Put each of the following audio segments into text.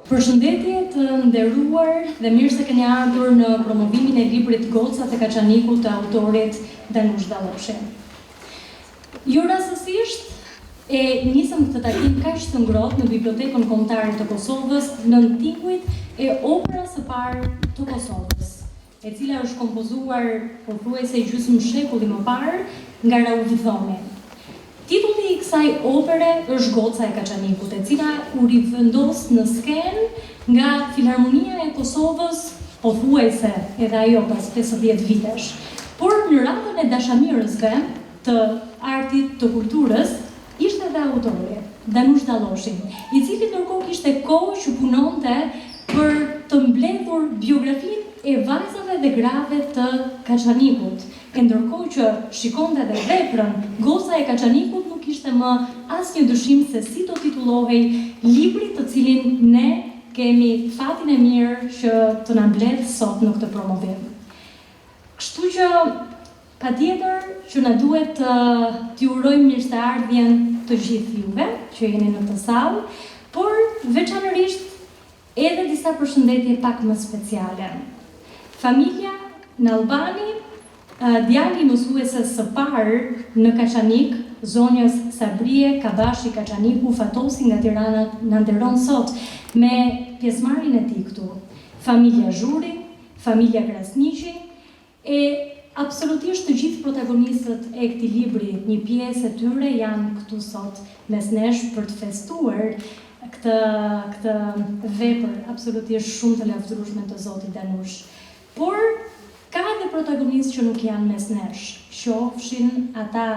Përshëndetje të nderuar dhe mirë se keni ardhur në promovimin e librit Gocat e Kaçanikut të autorit Danush Dalloshi. Jo rastësisht e nisëm këtë takim kaq të ngrohtë në Bibliotekën Kombëtare të Kosovës nën tingujt e operas së parë të Kosovës, e cila është kompozuar pothuajse gjysmë shekulli më parë nga Rauf Dhoni. Titulli i kësaj opere është Goca e Kaçanikut, e cila u rivendos në skenë nga Filharmonia e Kosovës pothuajse edhe ajo pas 50 vitesh. Por në radhën e dashamirësve të artit të kulturës ishte edhe autori, Danush Dalloshi, i cili ndërkohë kishte kohë që punonte për të mbledhur biografinë e vajzave dhe grave të Kaçanikut. E ndërkohë që shikonte dhe veprën Goca e Kaçanikut nuk kishte më asnjë dyshim se si do titullohej libri të cilin ne kemi fatin e mirë që të na mbledhë sot në këtë promovim. Kështu që patjetër që na duhet t'i urojmë mirëseardhjen të gjithë juve që jeni në këtë sallë, por veçanërisht Edhe disa përshëndetje pak më speciale. Familja Nallbani, djali i mësueses së parë në Kaçanik, zonjës Sabrie Kabashi Kaçaniku, Fatosi nga Tirana na nderon sot me pjesëmarrjen e tij këtu. Familja Zhuri, familja Krasniqi, E absolutisht të gjithë protagonistët e këtij libri, një pjesë e tyre janë këtu sot mes nesh për të festuar këtë këtë vepër absolutisht shumë të lavdërueshme të zotit Danush. Por ka edhe protagonistë që nuk janë mes nesh, qofshin ata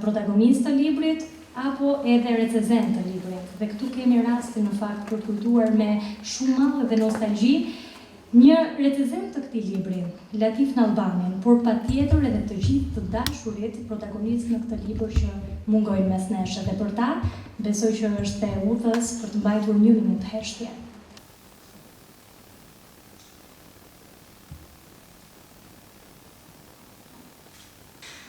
protagonistë të librit apo edhe recenzentë të librit. Dhe këtu kemi rastin në fakt për të kujtuar me shumë mall dhe nostalgji Një recenzent të këtij libri, Latif Nallbanin, por patjetër edhe të gjithë të dashurit protagonistë në këtë libër që mungojnë mes nesh edhe për ta, besoj që është e udhës për të mbajtur një minutë heshtje.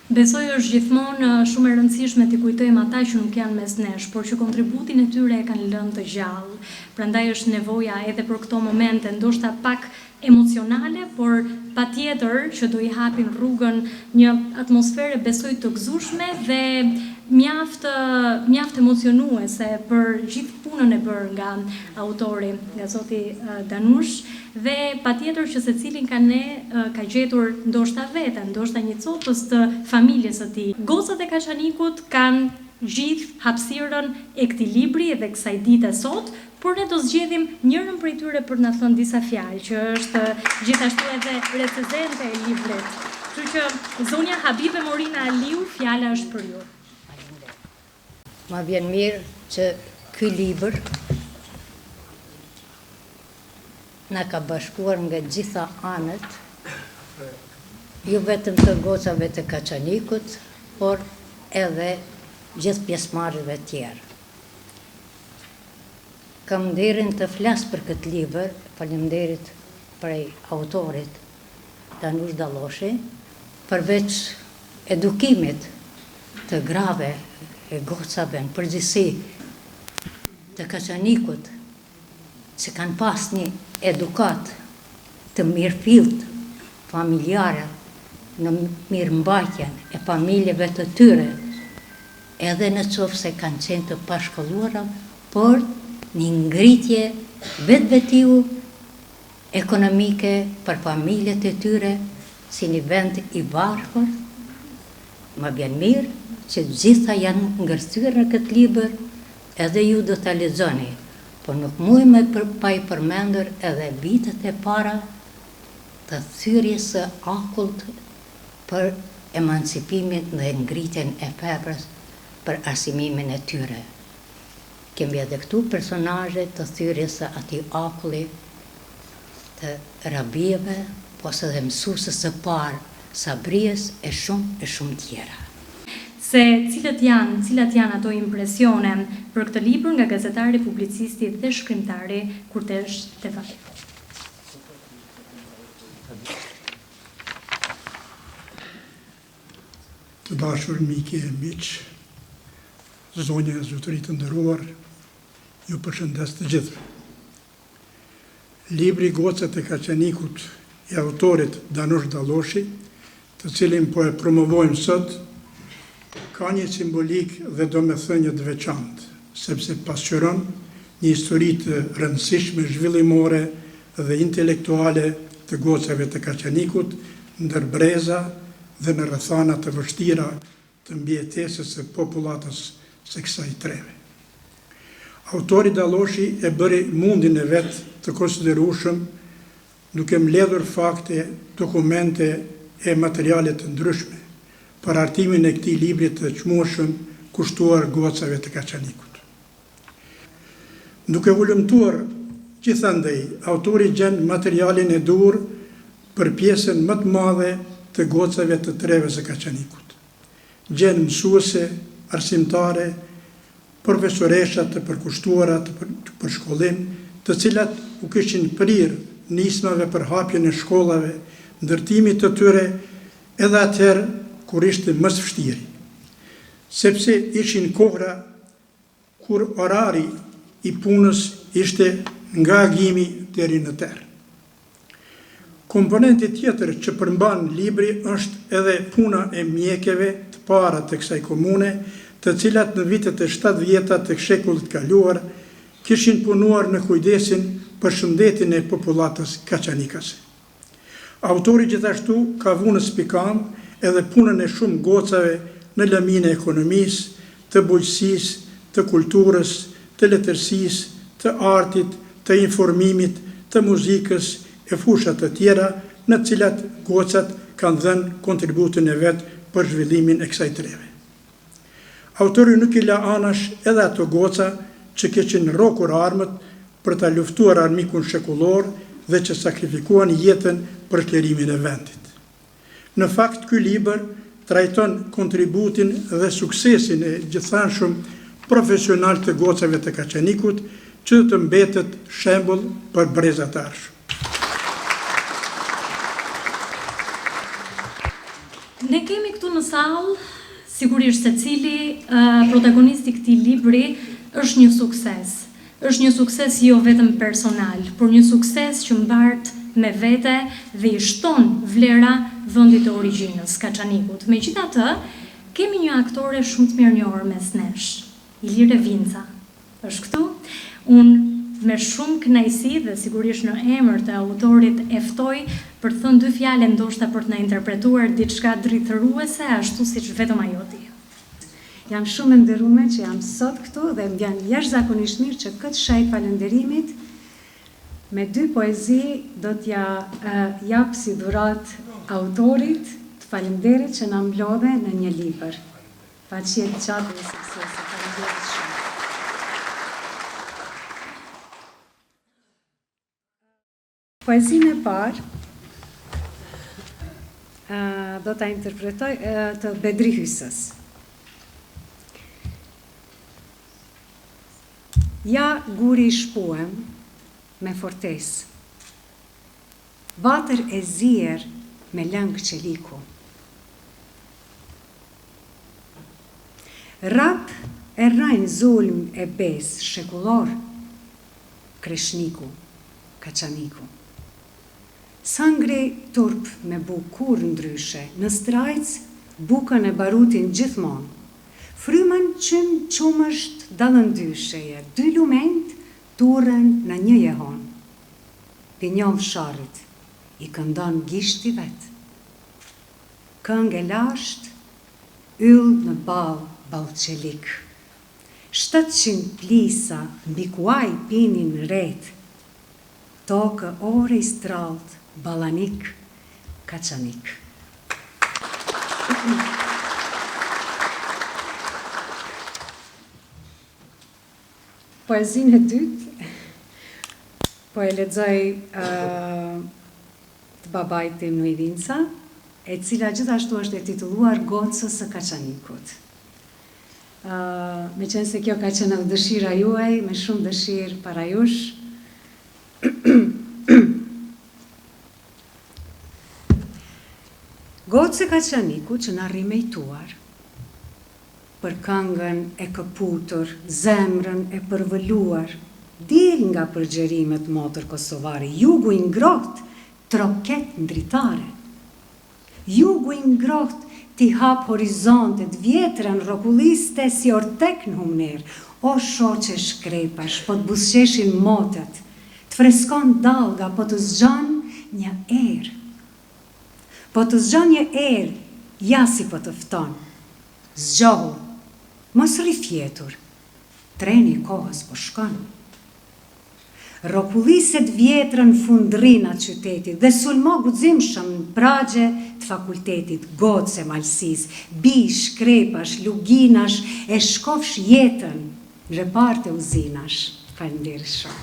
Besoj është gjithmonë shumë e rëndësishme t'i kujtojmë ata që nuk janë mes nesh, por që kontributin e tyre e kanë lënë të gjallë. Prandaj është nevoja edhe për këto momente, ndoshta pak emocionale, por patjetër që do i hapin rrugën një atmosfere besoj të gëzueshme dhe mjaft mjaft emocionuese për gjithë punën e bërë nga autori, nga zoti Danush. Dhe patjetër që secili nga ne ka gjetur ndoshta veten, ndoshta një copëz të familjes së tij. Gocat e Kaçanikut kanë gjithë hapësirën e këtij libri dhe kësaj dite sot, por ne do zgjedhim njërën prej tyre për të na thënë disa fjalë, që është gjithashtu edhe recenzente e librit. Kështu që zonja Habibe Morina Aliu, fjala është për ju. Ma vjen mirë që ky libër na ka bashkuar nga gjitha anët, jo vetëm të gocave të Kaçanikut, por edhe gjithë pjesëmarrësve tjerë. Kam nderin të flas për këtë libër, faleminderit prej autorit Danush Dalloshi, përveç edukimit të grave e gocave në përgjithësi të Kaçanikut që kanë pas një edukatë të mirëfilltë familjare në mirëmbajtjen e familjeve të tyre, edhe në qoftë se kanë qenë të pashkolluara, por një ngritje vetvetiu ekonomike për familjet e tyre si një vend i varfër, më vjen mirë. që gjitha janë ngërthyer në këtë libër, edhe ju do ta lexoni, por nuk muj me pa i përmendur edhe vitet e para të thyerjes së akullt për emancipimin dhe ngritjen e femrës për arsimimin e tyre. Kemi edhe këtu personazhe të thyerjes së atij akulli të Rabijeve, pos edhe mësueses së parë Sabrijes e shumë e shumë tjera. Se cilët janë, cilat janë ato impresione për këtë libër nga gazetari, publicisti dhe shkrimtari Kurtesh Devaj. Të dashur mike e miq, zonja e zotërinj të nderuar, ju përshëndes të gjithëve. Libri Gocat e Kaçanikut i autorit Danush Dalloshi, të cilin po e promovojmë sot, ka një simbolikë dhe domethënie të veçantë, sepse pasqyron një histori të rëndësishme zhvillimore dhe intelektuale të gocave të Kaçanikut ndër breza dhe në rrethana të vështira të mbijetesës së popullatës së kësaj treve. Autori Dalloshi e bëri mundin e vet të konsiderueshëm duke mbledhur fakte, dokumente e materiale të ndryshme për hartimin e këtij libri të çmueshëm kushtuar gocave të Kaçanikut. Duke hulumtuar gjithandej, autori gjen materialin e duhur për pjesën më të madhe të gocave të trevës së Kaçanikut. Gjen mësuese, arsimtare, profesoresha të përkushtuara për shkollim, të cilat u kishin prirë nismave për hapjen e shkollave, ndërtimit të tyre edhe atëherë kur ishte më së vështiri. Sepse ishin kohëra kur orari i punës ishte nga agimi deri në terr. Komponenti tjetër që përmban libri është edhe puna e mjekeve të para të kësaj komune, të cilat në vitet e shtatëdhjeta të shekullit të kaluar kishin punuar në kujdesin për shëndetin e popullatës kaçanikase. Autori gjithashtu ka vu në spikamë edhe punën e shumë gocave në lëminë e ekonomisë, të bujqësisë, të kulturës, të letërsisë, të artit, të informimit, të muzikës e fusha të tjera në të cilat gocat kanë dhënë kontributin e vet për zhvillimin e kësaj treve. Autori nuk i la anash edhe ato goca që kishin rrokur armët për ta luftuar armikun shekullor dhe që sakrifikuan jetën për çlirimin e vendit. Në fakt ky libër trajton kontributin dhe suksesin e gjithanshëm profesional të gocave të Kaçanikut që do të mbetet shembull për brezat e ardhshëm. Ne kemi këtu në sallë, sigurisht secili protagonist i këtij libri është një sukses. Është një sukses jo vetëm personal, por një sukses që mbart me vete dhe i shton vlera vendit të origjinës, Kaçanikut. Megjithatë, kemi një aktore shumë të mirënjohur mes nesh, Ilire Vinca. Është këtu. Unë me shumë kënaqësi dhe sigurisht në emër të autorit e ftoj për të thënë dy fjalë e ndoshta për të na interpretuar diçka drithëruese ashtu siç vetëm ajo di. Jam shumë e nderume që jam sot këtu dhe më vjen jashtëzakonisht mirë që këtë shenjë falënderimit me dy poezi do t'ia jap si dhuratë autorit, të faleminderit që na mblodhe në një libër. Paç jetë të gjatë dhe suksese. Faleminderit shumë. Poezinë e parë do ta interpretoj të Bedri Hysës. Ja guri i shpuem me fortesë. Vatër e zier me lëng çeliku. Rrap e rrënjë zulm e besë shekullor Kreshniku, Kaçaniku. S'hëngri turp me bukë kurrë ndryshe në Strajcë bukën e barutin gjithmonë Frymën qym qumësht dallëndysheje dy lumenjtë turren në një jehonë Pinjoll Sharrit i këndon gishti vet Këngë e lashtë. Yll në ballë ballçelik. 700 plisa mbi kuaj pinin retë, Tokë ore i strallt ballanik Kaçanik. Poezinë e dytë po e lexoj të babait tim Nui Vinca, e cila gjithashtu është e titulluar Gocës së Kaçanikut. Meqenëse kjo ka qenë edhe dëshira juaj, me shumë dëshirë para jush. Gocë e Kaçanikut që na rri mejtuar, për këngën e këputur, zemrën e përvëluar, dil nga përgjërimet motër kosovare, jugu i ngrohtë troket n'dritare. Jugu i ngrohtë t'i hap horizontet, vjetrën rrokulliste si ortek n'humnerë, o shoqe shkrepash, po të buzëqeshin motet, të freskon dallga, po të zgjon një erë. Po të zgjon një erë, ja si po të fton. Zgjohu, mos rri fjetur, treni i kohës po shkon. Rrokulliset vjetrën fundrrina t'qytetit dhe sulmo guximshëm n'pragje t'fakultetit, gocë e malësisë, bijë shkrepash, luginash e shkofsh jetën n'reparte uzinash. Faleminderit shumë.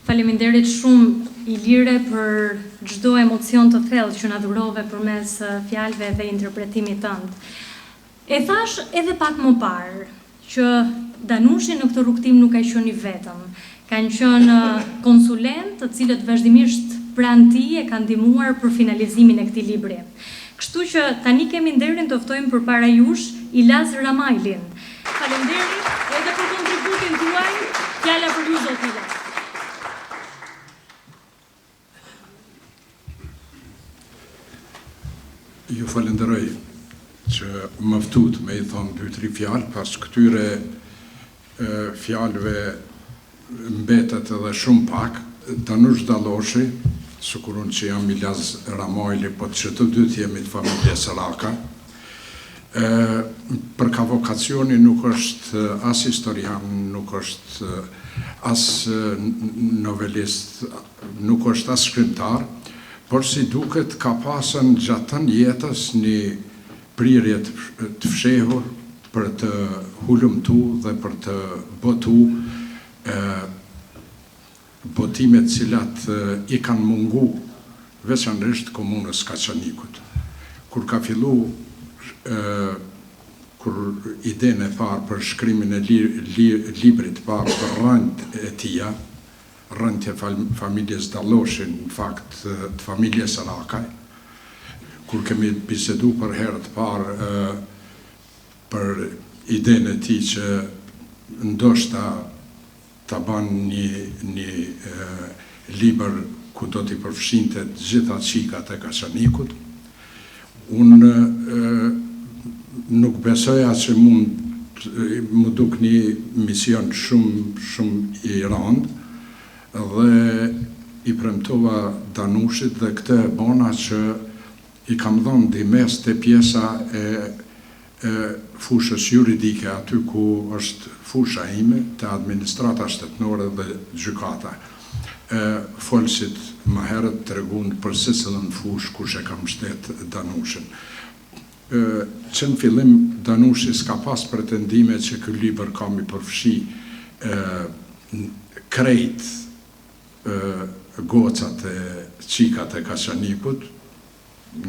Faleminderit shumë Ilire për çdo emocion të thellë që na dhurove përmes fjalëve dhe interpretimit tënd. E thashë edhe pak më parë që Danushi në këtë rrugëtim nuk ka qenë i vetëm. Kanë qenë konsulentë të cilët vazhdimisht pranë tij e kanë ndihmuar për finalizimin e këtij libri. Kështu që tani kemi nderin të ftojmë përpara jush Ilaz Ramajlin, Faleminderit edhe për kontributin tuaj, fjala për ju zoti Ilaz. Ju falenderoj që më ftut me i thonë dy tri fjalë, pas këtyre fjalëve mbetet edhe shumë pak. Danush Dalloshi, sikur unë që jam Ilaz Ramajli, po që të dytë jemi të familjes Raka, për ka vokacioni nuk është as historian, nuk është as novelist, nuk është as shkrimtar, por si duket ka pasën gjatë tënë jetës një prirje të fshehur për të hulumtu dhe për të botu botime të cilat i kanë mungu veçanërisht komunës Kaçanikut. Kur ka fillu kur idenë e parë për shkrimin e librit të parë për rrënjët e tija, rrënjët e familjes Dalloshi, në fakt të familjes Rakaj, kur kemi bisedu për herë të parë për idenë e tij që ndoshta ta ban një një libër ku do t'i përfshinte të gjitha qikat e Kaçanikut, unë nuk besoja që mund m'u duk një mision shumë shumë i randë dhe i premtova Danushit dhe këtë e bona që i kam dhënë ndihmesë te pjesa e e fushës juridike aty ku është fusha ime, te administrata shtetnore dhe gjykata. E folësit më herët tregun për secilën fushë kush e ka mbështet Danushin. Që në fillim Danushi s'ka pas pretendime që ky libër ka m'i përfshi krejt gocat e qikat e Kaçanikut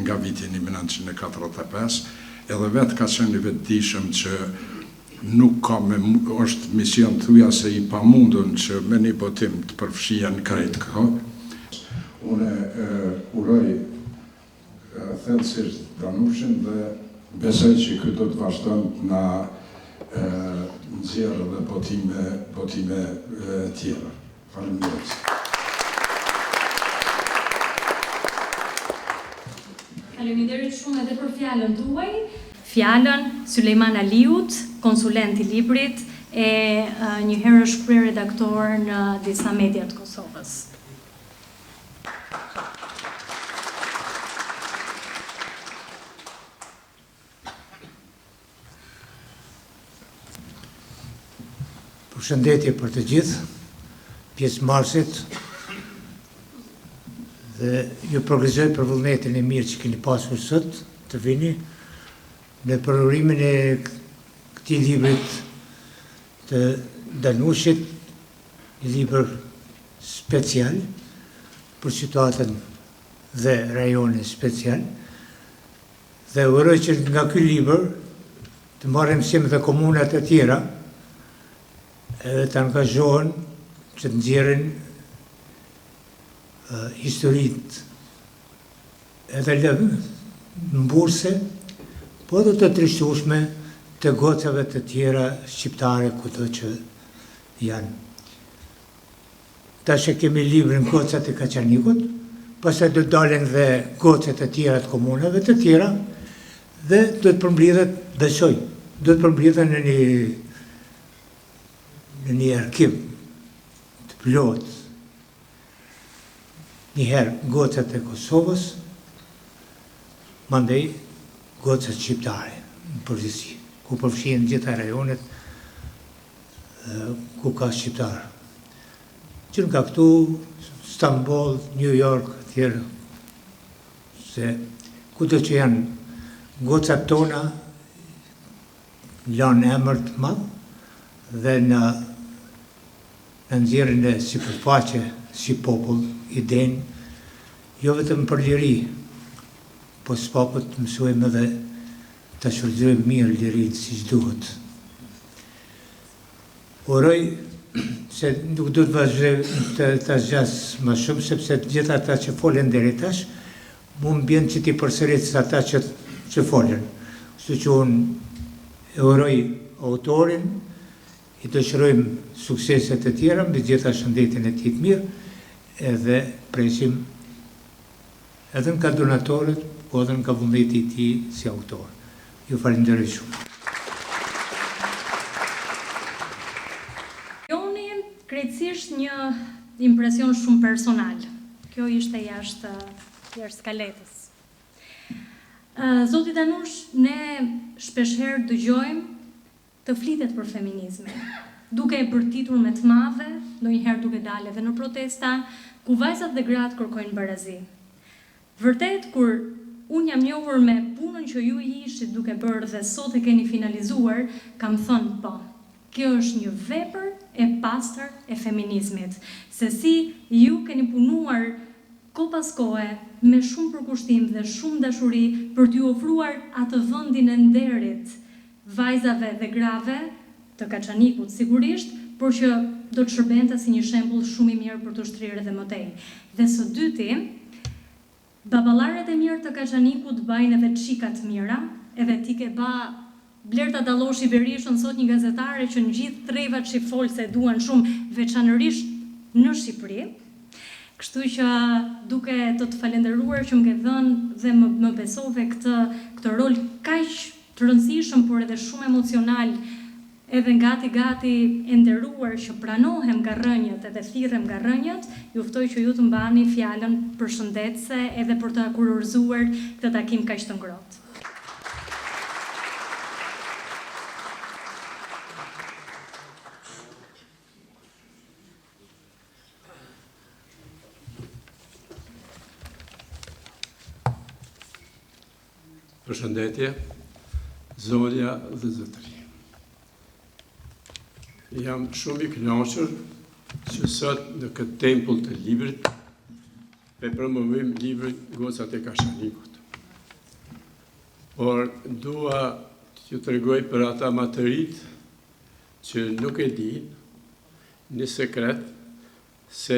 nga viti 1945, edhe vetë ka qenë i vetëdijshëm që nuk ka me është mision thuja se i pamundun që me një botim të përfshihen krejt këto. Unë uroj thellësisht Danushin dhe besoj që ky do të vazhdon të na nxjerrë edhe botime botime tjera. Faleminderit. Faleminderit shumë edhe për fjalën tuaj. Fjalën Sylejman Aliut, konsulent i librit e njëherësh kryeredaktor në disa media të Kosovës. Përshëndetje për të gjithë pjesëmarrësit dhe ju përgëzoj për vullnetin e mirë që keni pasur sot të vini në përurimin e këtij librit të Danushit, një libër special për situatën dhe rajonin special. Dhe uroj që nga ky libër të marrin mësim dhe komunat e tjera edhe të angazhohen që të nxjerrin historitë edhe mburrëse, po edhe të trishtueshme të gocave të tjera shqiptare kudo që janë. Tash e kemi librin Gocat e Kaçanikut, pastaj do të dalin dhe gocat e tjera të komunave të tjera dhe do të përmblidhet, besoj, do të përmblidhen në një në një arkiv të plotë një herë gocat e Kosovës, mandej gocat shqiptare në përgjithësi, ku përfshihen gjitha rajonet ku ka shqiptarë. Që nga këtu, Stamboll, New York, tjerë, se kudo që janë gocat tona, lanë emër të madh dhe na na nxjerrin në sipërfaqe si popull idenë jo vetëm për liri, po së paku të mësojmë edhe ta shfrytëzojmë mirë lirinë siç duhet. Uroj se nuk do të vazhdoj të ta zgjas më shumë sepse të gjithë ata që folën deri tash, mu më bjen që t'i përsëris ata që që folën. Kështu që unë e uroj autorin, i dëshirojmë suksese të tjera, mbi të gjitha shëndetin e tij të mirë, edhe presim Edhe nga donatorët, po edhe nga vullneti i tij si autor. Ju falënderoj shumë. Joni, krejtësisht një impresion shumë personal. Kjo ishte jashtë jashtë skaletës. Zoti Danush, ne shpeshherë dëgjojmë të flitet për feminizmin, duke e bërtitur me të madhe, ndonjëherë duke dalë edhe në protesta, ku vajzat dhe gratë kërkojnë barazi. Vërtet, kur unë jam njohur me punën që ju ishit duke bërë dhe sot e keni finalizuar, kam thënë po, kjo është një vepër e pastër e feminizmit, se si ju keni punuar kohë pas kohe, me shumë përkushtim dhe shumë dashuri për t'ju ofruar atë vendin e nderit vajzave dhe grave të Kaçanikut sigurisht, por që do të shërbente si një shembull shumë i mirë për t'u shtrirë edhe më tej. Dhe së dyti, baballarët e mirë të Kaçanikut bajnë edhe çika të mira, edhe ti ke ba Blerta Dalloshi Berishën sot një gazetare që në gjithë trevat shqipfolëse e duan shumë, veçanërisht në Shqipëri. Kështu që duke të të falenderuar që më ke dhënë dhe më më besove këtë këtë rol kaq të rëndësishëm por edhe shumë emocional edhe gati gati e nderuar që pranohem nga rrënjët edhe thirrem nga rrënjët, ju ftoj që ju të mbani fjalën përshëndetëse edhe për të kurorëzuar këtë takim kaq të ngrohtë. Përshëndetje, zonja dhe zotëri. Jam shumë i kënaqur që sot në këtë tempull të librit pe promovojmë librin Gocat e Kaçanikut. Por dua t'ju tregoj për ata ma të rinjtë që nuk e dinë një sekret Se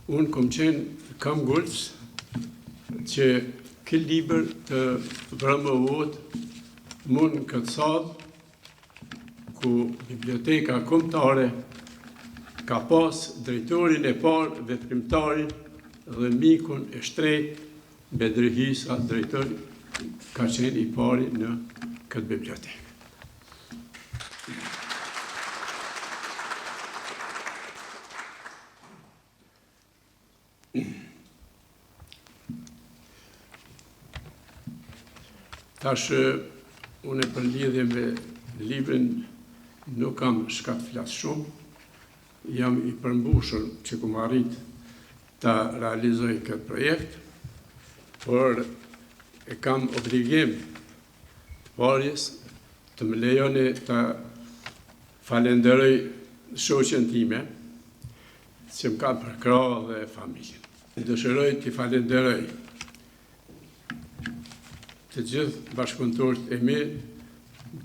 unë kom qenë kamgulës që ky libër të promovohet mu në këtë sallë ku Biblioteka Kombëtare ka pas drejtorin e parë, veprimtarin dhe mikun e shtrejtë Bedri Hysa, drejtor ka qenë i pari në këtë bibliotekë. Tash unë për lidhje me librin. Nuk kam shka të flas shumë, jam i përmbushur që kum arrit ta realizoj këtë projekt, por e kam obligim të parjes të më lejoni ta falenderoj shoqen time që më ka përkrah dhe familjen. Dëshiroj t'i falenderoj të gjithë bashkëpunëtorët e mi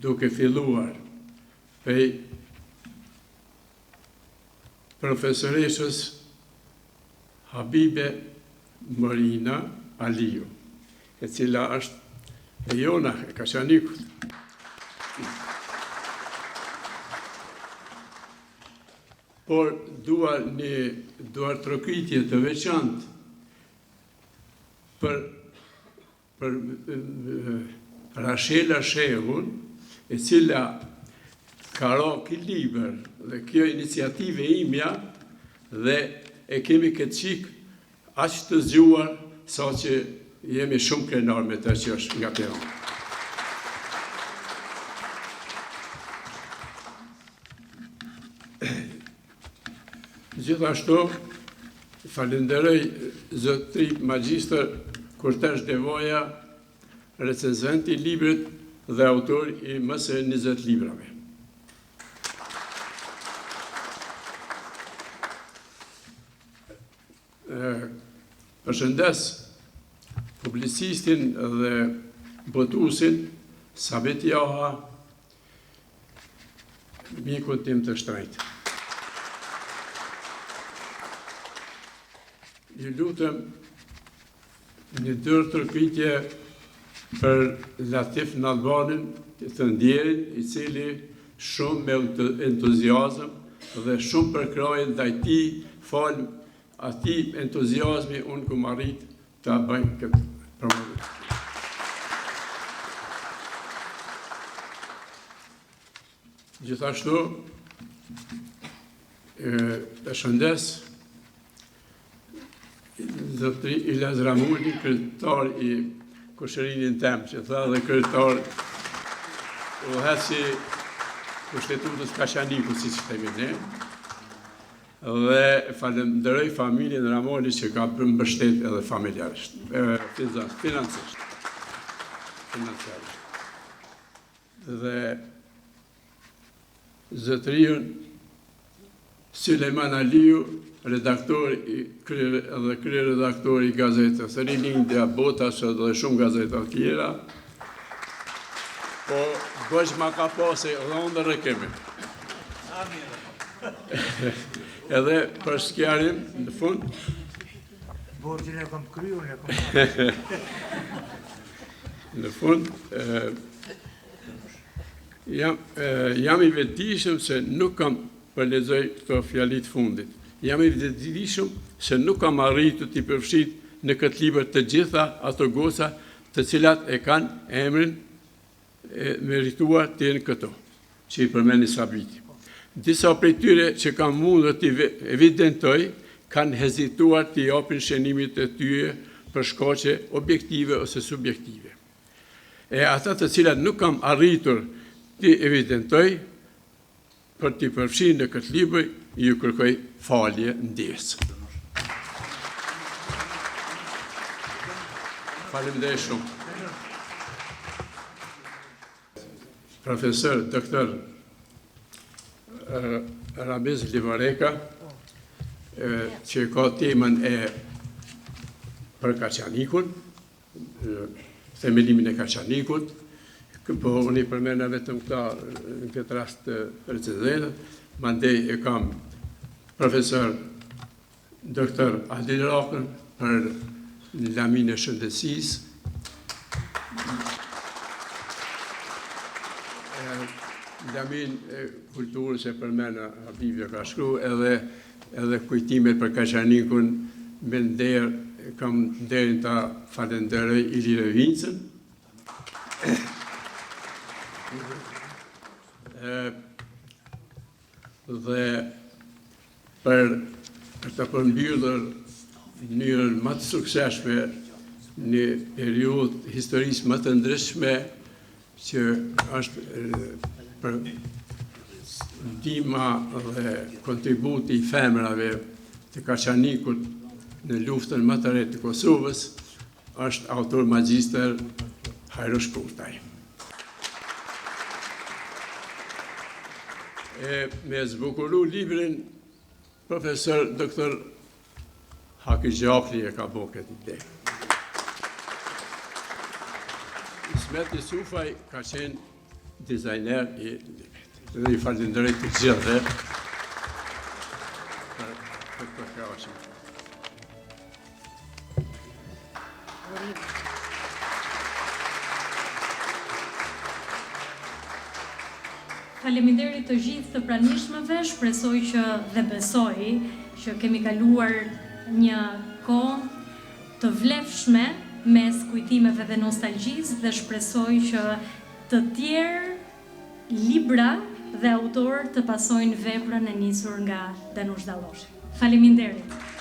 duke filluar prej profesoreshës Habibe Morina Aliu, e cila është e jona, e Kaçanikut. Por dua një duartrokitje të veçantë për për Rashela Shehun, e cila ka ra ky libër dhe kjo iniciativë e imja dhe e kemi këtë çikë aq të zgjuar sa që jemi shumë krenar me të që është nga Tirana. Gjithashtu, falënderoj zotri magjistër Kurtesh Devoja, recenzent i librit dhe autor i më se 20 librave. Përshëndes publicistin dhe botuesin Sabit Jaha, mikun tim të shtrenjtë. Ju lutem një duartrokitje për Latif Nallbanin, të ndjerin, i cili shumë me entuziazëm dhe shumë përkrahje ndaj tij, falë atij entuziazmi unë kum arrit ta bëj këtë promovim. Gjithashtu, e përshëndes zotri Ilaz Ramuli, kryetar i kushërinin tem, që tha dhe kryetar udhëheqës i kushtetutës Kaçanikut, siç themi ne, Dhe falënderoj familjen Ramoli që ka mbështet edhe familjarisht, financisht. Financiarisht. Dhe zotëriun Sylejman Aliu, redaktor i krye dhe kryeredaktor i gazetës Rilindja, Bota sot dhe shumë gazeta tjera. Po goxha ma ka pasë dhe ëndërr e kemi. Edhe për sqarim në fund. Borxhin e kam kry, unë e kam. Në fund, jam, jam i vetëdijshëm se nuk kam po lexoj këto fjali të fundit. Jam i vetëdijshëm se nuk kam arritur t'i përfshij në këtë libër të gjitha ato goca të cilat e kanë emrin e merituar të jenë këtu, që i përmendi Sabiti. Disa prej tyre që kam mundur t'i evidentoj, kanë hezituar t'i japin shënimet e tyre për shkaqe objektive ose subjektive. E ata të cilat nuk kam arritur t'i evidentoj, Për t'i përfshirë në këtë libër, ju kërkoj falje, ndjesë. Faleminderit shumë. Profesor Doktor Ramiz Livareka, që ka temën e për Kaçanikun, themelimin e Kaçanikut, po unë i përmena vetëm këta në këtë rast recenzentët, mandej e kam profesor doktor Adil Rakën për laminë e shëndetësisë, laminë e kulturës e përmena Habibi e ka shkru edhe Edhe kujtimet për Kaçanikun me nder kam nderin ta falenderoj Ilire Vincën. Dhe për për të përmbyllur në mënyrën më të suksesshme një periudhë historisë më të ndritshme që është për Ndihma dhe kontributi i femrave të Kaçanikut në luftën më të re të Kosovës është autor magjistër Hajro Shkurtaj. E me zbukuru librin profesor doktor Haki Xhafri e ka bo këtë ide. Ismet Isufaj ka qenë dizajner i librit. Dhe i falënderoj të gjithëve për këtë përkrahje. Faleminderit të gjithë të pranishmëve, shpresoj që dhe besoj që kemi kaluar një kohë të vlefshme mes kujtimeve dhe nostalgjisë dhe shpresoj që të tjerë libra dhe autorë të pasojnë veprën e nisur nga Danush Dalloshi. Faleminderit!